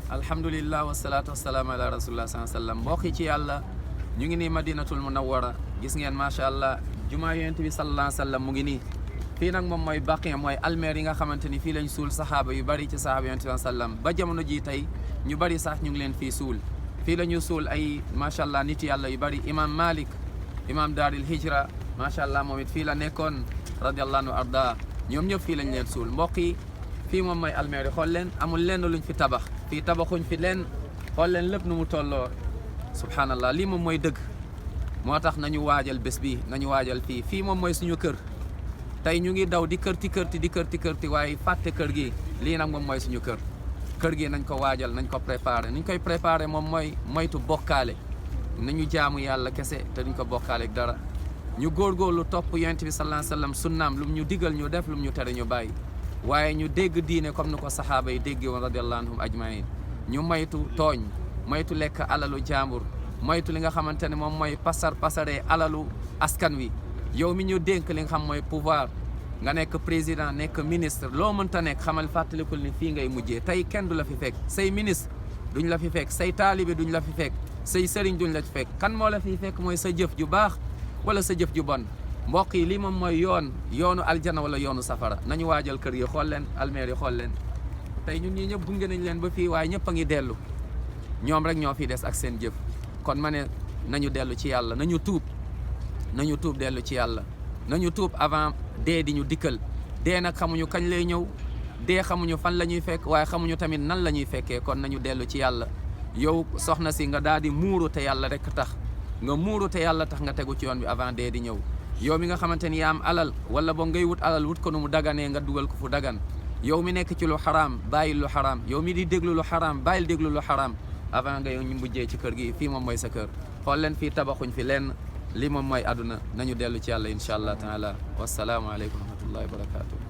alhamdulillah wasalaatu wasalaamu ala rasulillah sallallahu alayhi wa sallam mbokk yi ci yàlla ñu ngi nii madinatul munawwara gis ngeen macha allah jumaa yonent bi sallallahu alayhi wa sallam mu ngi nii fii nag moom mooy baqi mooy almeer yi nga xamante ni fii lañ suul saxaaba yu bari ci saxaaba yonent bi sallallahu alayhi wa sallam ba jamono ji tey ñu bari sax ñu ngi leen fii suul fii la ñu suul ay macha allah nit yàlla yu bari imam Malik imam daaril hijra macha allah moom it fii la nekkoon radiyallahu anhu arda ñoom ñëpp fii lañ leen suul mbokk yi fii moom mooy almeer yi xool leen amul lenn luñ fi tabax fii tabaxuñ fi leen xool leen lépp nu mu tolloo subhanallah lii moom mooy dëgg moo tax nañu waajal bés bi nañu waajal fii moom mooy suñu kër tey ñu ngi daw di kërti waaye fàtte kër gi lii nag moom mooy suñu kër gi nañ ko waajal nañ ko préparé niñ koy préparé moom mooy moytu bokkaale nañu jaamu yàlla kese te duñ ko bokkaale ak dara ñu góorgóorlu topp yonent bi sallallahu alayhi wa sallam sunnaam lum ñu digal ñu def lum ñu tere ñu bàyyi waaye ñu dégg diine comme ni ko saxaaba yi déggee woon radiyallahu anhum ajmain ñu moytu tooñ moytu lekk alalu jaambur moytu li nga xamante ne moom mooy pasaree alalu askan wi yow mi ñu dénk li nga xam mooy pouvoir nga nekk président nekk ministre loo mënta nekk xamal fàttalikul ni fii ngay mujjee tey kenn du la fi fekk say ministre duñ la fi fekk say taalibe duñ la fi fekk say sëriñ duñ la fi fekk kan moo la fi fekk mooy sa jëf ju baax wala sa jëf ju bon mbokk yi lii moom mooy yoonu aljana wala yoonu safara nañu waajal kër yi xool leen almeer yi xool leen tey ñun ñii ñëpp gunge nañ leen ba fii waaye ñëpp a ngi dellu ñoom rek ñoo fi des ak seen jëf kon ma ne nañu dellu ci yàlla nañu tuub dellu ci yàlla nañu tuub avant dee di ñu dikkal dee nag xamuñu kañ lay ñëw dee xamuñu fan la ñuy fekk waaye xamuñu tamit nan la ñuy fekkee kon nañu dellu ci yàlla yow soxna si nga daal di muuru te yàlla rek tax nga muuru te yàlla tax nga tegu ci yoon bi avant dee di ñëw yow mi nga xamante ni yaa am alal wala boog ngay wut alal wut ko nu mu daganee nga dugal ko fu dagan yow mi nekk ci lu xaraam bàyyil lu xaraam yow mi di déglu lu xaraam bàyyil déglu lu xaraam avant nga ñu mujjee ci kër gi fii moom mooy sa kër xool leen fii tabaxuñ fi lenn lii moom mooy àdduna nañu dellu ci yàlla incha allah taala wasalaamu aleykum wa rahmatullahi wa barakatuh